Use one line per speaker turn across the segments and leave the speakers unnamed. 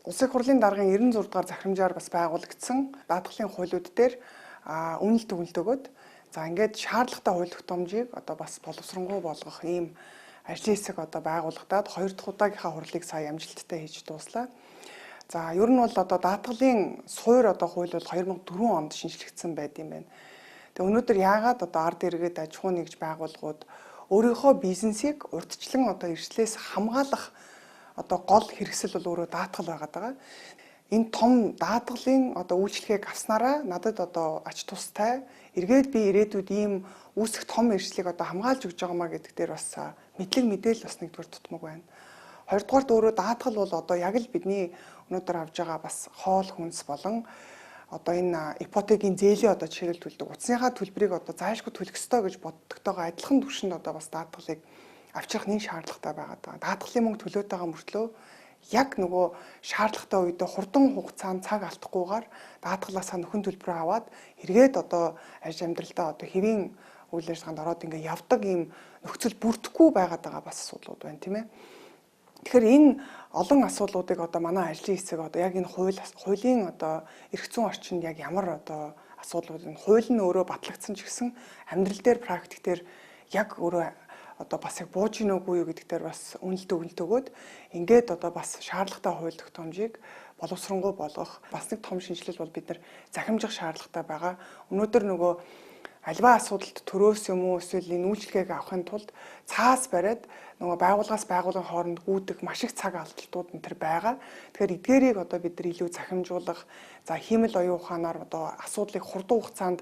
Улсын их хурлын даргын 96 дугаар захирамжаар бас байгуулагдсан даатгалын хуулиуд дээр үнэлт өгөлт өгөөд, за ингээд шаардлагатай хууль тогтоомжийг одоо бас боловсронгуй болгох ийм ажлын хэсэг одоо байгуулагдаад хоёр дахь удаагийнхаа хурлыг сая амжилттай хийж дууслаа. За ер нь бол одоо даатгалын суур одоо хууль бол 2004 онд шинэчлэгдсэн байд юм байна. Тэгээ өнөөдөр яагаад одоо ард иргэд, аж ахуйн нэгж байгууллагууд өөрийнхөө бизнесийг урьдчилан одоо эрсдлээс хамгаалах одоо гол хэрэгсэл бол өөрөө даатгал байгаад байгаа. Энэ том даатгалын одоо үйлчлэгийг авснараа надад одоо ач тустай, эргээд би ирээдүйд ийм үүсэх том эрсдлийг одоо хамгаалж өгч байгаа маа гэдэг дээр бас мэдлэг мэдээлэл бас нэгдүгээр тутмаг байна. Хоёрдугаарт өөрөө даатгал бол одоо яг л бидний өнөөдөр авж байгаа бас хоол хүнс болон одоо энэ ипотекийн зээлийн одоо жишээлбэл төлдөг утасныхаа төлбөрийг одоо зайлшгүй төлөх ёстой гэж боддогтойгоо адилхан түвшинд одоо бас даатгалыг авчрах нэг шаардлагатай байгаа даа. Даатгалын мөнгө төлөөд байгаа мөртлөө яг нөгөө шаардлагатай үедээ хурдан хугацаанд цаг алдахгүйгээр даатгалаасаа нөхөн төлбөрөө аваад эргээд одоо ажил амьдралдаа одоо хэвийн үйл ажиллагаанд ороод ингээ явдаг ийм нөхцөл бүрдэхгүй байгаад байгаа бас асуудлууд байна, тийм ээ. Тэгэхээр энэ олон асуудлуудыг одоо манай ажлын хэсэг одоо яг энэ хуулийн одоо эрх зүйн орчинд яг ямар одоо асуудлууд, энэ хууль нь өөрөө батлагдсан ч гэсэн амьдрал дээр, практик дээр яг өөрөө одоо бас яг бууж гин үгүй юу гэдэг дээр бас үнэлт өгөлт өгөөд, ингээд одоо бас шаардлагатай хууль тогтоомжийг боловсронгуй болгох бас нэг том шинэчлэл бол бид нар захимжих шаардлагатай байгаа. Өнөөдөр нөгөө альва асуудалд төрөөс юм уу, эсвэл энэ үйлчлэгийг авахын тулд цаас бариад нөгөө байгууллагаас байгууллагын хооронд гүйдэх маш их цаг алдалтууд энэ төр байгаа. Тэгэхээр эдгээрийг одоо бид нар илүү захимжуулах, за хиймэл оюун ухаанаар одоо асуудлыг хурдан хугацаанд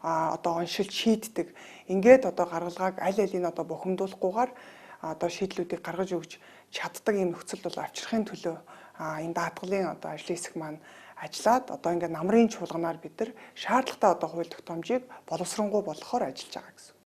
одоо оншилж шийддэг. Ингээд одоо гаргалгааг аль алийг одоо бухимдуулахгүйгээр одоо шийдлүүдийг гаргаж өгч чаддаг ийм нөхцөл бол авчрахын төлөө энэ даатгалын одоо ажлын хэсэг маань ажиллаад одоо ингээд намрын чуулганаар бид нар шаардлагатай одоо хууль тогтоомжийг боловсронгуй болгохоор ажиллаж байгаа гэсэн.